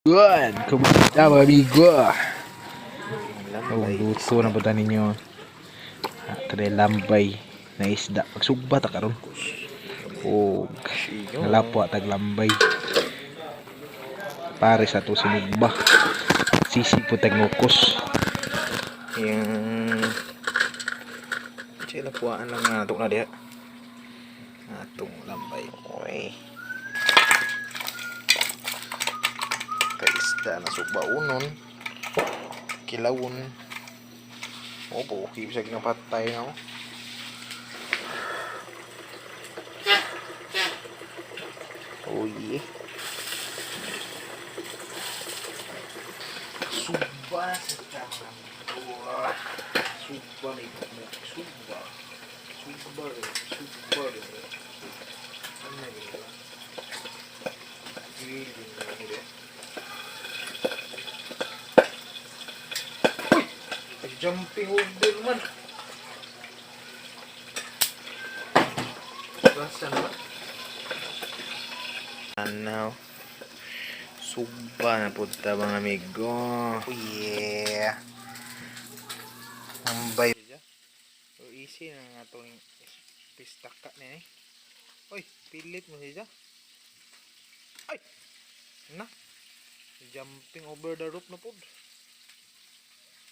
Good! Kumusta, mga amigo? Oh, luto na po ninyo. Try lambay na isda. Pagsugba ta karon. Oh, nalapwa tag lambay. Pare sa to sinugba. Sisi po tag nukos. Yung sila puaan lang nga na diha. Atong lambay. Oy. Kay isda na sugbaunon. Kilawon. Opo, okay bisa ginapatay na oh. Oh yeah. Sugba sa tama. Sugba may sugba. Sugba rin. Sugba rin. Ano na yun ba? Grilling na yun. Uy! Ay, jumping over man. Basta na ba? Ano? Sugba na po ta, mga amigo. Oh yeah. Ambay. So easy na nga itong pistaka na eh. Uy, pilit mo siya. Ay! Na! Jumping over the roof na po.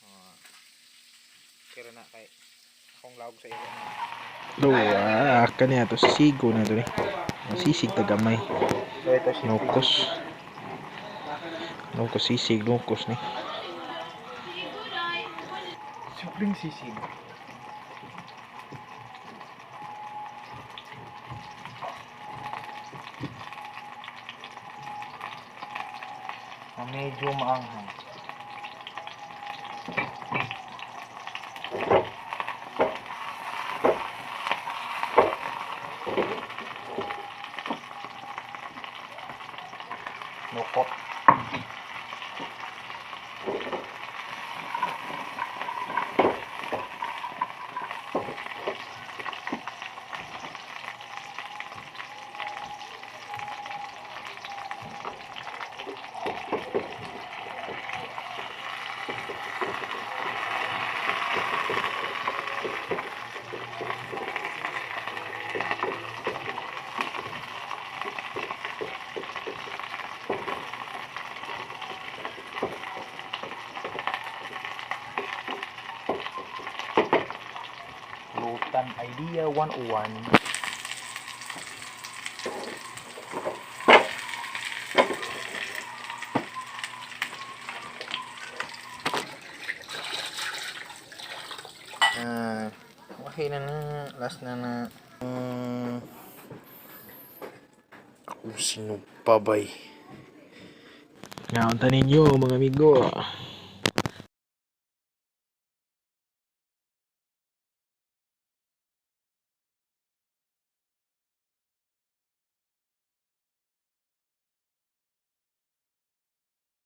Ah. Kira na kay akong lawag sa iyo. Do, kaniya to sisigo na to ni. Sisig ta gamay. Nukos. Nukos sisig, nukos ni. Supling sisig. Medyo maanghang. Nukot. Lutan Idea 101. Ah, okay na na. Last na na. Ako sinupabay. Ngaon ta ninyo, mga amigo.